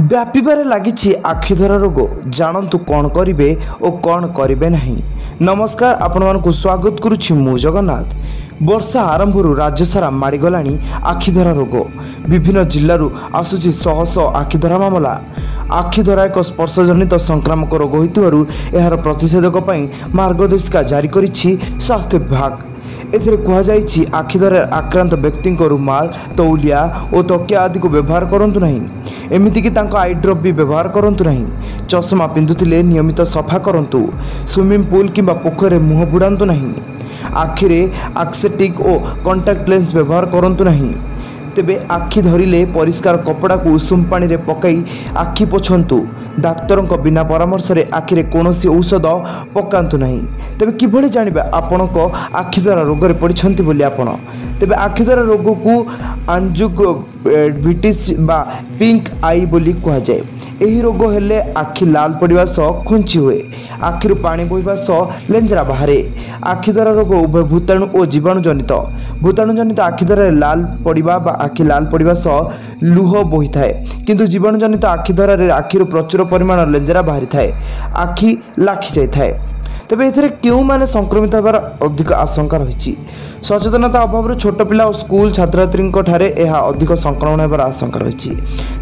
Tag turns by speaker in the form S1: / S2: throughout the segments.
S1: ବ୍ୟାପିବାରେ ଲାଗିଛି ଆଖିଧରା ରୋଗ। ଜାଣନ୍ତୁ କ'ଣ କରିବେ ଓ କ'ଣ କରିବେ ନାହିଁ। ନମସ୍କାର, ଆପଣମାନଙ୍କୁ ସ୍ୱାଗତ କରୁଛି ମୁଁ ଜଗନ୍ନାଥ। ବର୍ଷା ଆରମ୍ଭରୁ ରାଜ୍ୟ ସାରା ମାଡ଼ିଗଲାଣି ଆଖିଧରା ରୋଗ। ବିଭିନ୍ନ ଜିଲ୍ଲାରୁ ଆସୁଛି ଶହ ଶହ ଆଖିଧରା ମାମଲା। ଆଖିଧରା ଏକ ସ୍ପର୍ଶଜନିତ ସଂକ୍ରାମକ ରୋଗ ହୋଇଥିବାରୁ ଏହାର ପ୍ରତିଷେଧକ ପାଇଁ ମାର୍ଗଦର୍ଶିକା ଜାରି କରିଛି ସ୍ୱାସ୍ଥ୍ୟ ବିଭାଗ। ଏଥିରେ କୁହାଯାଇଛି, ଆଖିଧରାରେ ଆକ୍ରାନ୍ତ ବ୍ୟକ୍ତିଙ୍କ ରୁମାଲ, ତଉଲିଆ ଓ ତକିଆ ଆଦିକୁ ବ୍ୟବହାର କରନ୍ତୁ ନାହିଁ। ଏମିତିକି ତାଙ୍କ I drop ବି ବ୍ୟବହାର କରନ୍ତୁ ନାହିଁ। ଚଷମା ପିନ୍ଧୁଥିଲେ ନିୟମିତ ସଫା କରନ୍ତୁ। ସୁଇମିଂ ପୁଲ୍ କିମ୍ବା ପୋଖରୀରେ ମୁହଁ ବୁଡ଼ାନ୍ତୁ ନାହିଁ। ଆଖିରେ ଆକ୍ସେଟିକ୍ ଓ କଣ୍ଟାକ୍ଟ ଲେନ୍ସ ବ୍ୟବହାର କରନ୍ତୁ ନାହିଁ। ତେବେ ଆଖି ଧରିଲେ ପରିଷ୍କାର କପଡ଼ାକୁ ଉଷୁମ ପାଣିରେ ପକାଇ ଆଖି ପୋଛନ୍ତୁ। ଡାକ୍ତରଙ୍କ ବିନା ପରାମର୍ଶରେ ଆଖିରେ କୌଣସି ଔଷଧ ପକାନ୍ତୁ ନାହିଁ। ତେବେ କିଭଳି ଜାଣିବେ ଆପଣଙ୍କ ଆଖିଧରା ରୋଗରେ ପଡ଼ିଛନ୍ତି ବୋଲି ଆପଣ? ତେବେ ଆଖିଧରା ରୋଗକୁ ଆଞ୍ଜୁଭିଟିସ୍ ବା ପିଙ୍କ I ବୋଲି କୁହାଯାଏ। ଏହି ରୋଗ ହେଲେ ଆଖି ଲାଲ ପଡ଼ିବା ସହ ଖୁଞ୍ଚି ହୁଏ, ଆଖିରୁ ପାଣି ବୋହିବା ସହ ଲେଞ୍ଜରା ବାହାରେ। ଆଖିଧରା ରୋଗ ଉଭୟ ଭୂତାଣୁ ଓ ଜୀବାଣୁ ଜନିତ। ଭୂତାଣୁ ଜନିତ ଆଖିଧରାରେ ଲାଲ ପଡ଼ିବା ବା ଆଖି ଲାଲ ପଡ଼ିବା ସହ ଲୁହ ବୋହିଥାଏ, କିନ୍ତୁ ଜୀବାଣୁ ଜନିତ ଆଖିଧରାରେ ଆଖିରୁ ପ୍ରଚୁର ପରିମାଣର ଲେଞ୍ଜରା ବାହାରିଥାଏ, ଆଖି ଲାଖି ଯାଇଥାଏ। ତେବେ ଏଥିରେ କେଉଁମାନେ ସଂକ୍ରମିତ ହେବାର ଅଧିକ ଆଶଙ୍କା ରହିଛି? ସଚେତନତା ଅଭାବରୁ ଛୋଟ ପିଲା ଓ ସ୍କୁଲ ଛାତ୍ରଛାତ୍ରୀଙ୍କ ଠାରେ ଏହା ଅଧିକ ସଂକ୍ରମଣ ହେବାର ଆଶଙ୍କା ରହିଛି।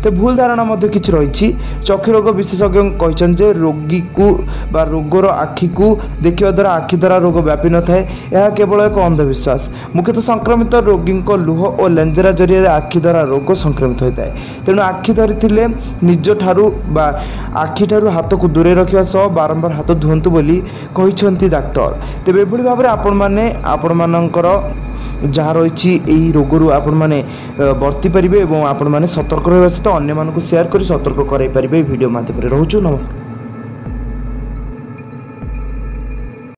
S1: ତେବେ ଭୁଲ ଧାରଣା ମଧ୍ୟ କିଛି ରହିଛି। ଚକ୍ଷୁ ରୋଗ ବିଶେଷଜ୍ଞ କହିଛନ୍ତି ଯେ ରୋଗୀକୁ ବା ରୋଗର ଆଖିକୁ ଦେଖିବା ଦ୍ୱାରା ଆଖିଧରା ରୋଗ ବ୍ୟାପି ନଥାଏ, ଏହା କେବଳ ଏକ ଅନ୍ଧବିଶ୍ୱାସ। ମୁଖ୍ୟତଃ ସଂକ୍ରମିତ ରୋଗୀଙ୍କ ଲୁହ ଓ ଲେଞ୍ଜରା ଜରିଆରେ ଆଖିଧରା ରୋଗ ସଂକ୍ରମିତ ହୋଇଥାଏ। ତେଣୁ ଆଖି ଧରିଥିଲେ ନିଜଠାରୁ ବା ଆଖିଠାରୁ ହାତକୁ ଦୂରେଇ ରଖିବା ସହ ବାରମ୍ବାର ହାତ ଧୁଅନ୍ତୁ ବୋଲି କହିଛନ୍ତି ଡାକ୍ତର। ତେବେ ଏଭଳି ଭାବରେ ଆପଣମାନେ ଆପଣମାନଙ୍କର ଯାହା ରହିଛି ଏହି ରୋଗରୁ ଆପଣମାନେ ବର୍ତ୍ତି ପାରିବେ ଏବଂ ଆପଣମାନେ ସତର୍କ ରହିବା ସହିତ ଅନ୍ୟମାନଙ୍କୁ ସେୟାର କରି ସତର୍କ କରାଇ ପାରିବେ ଏହି ଭିଡ଼ିଓ ମାଧ୍ୟମରେ। ରହୁଛୁ, ନମସ୍କାର।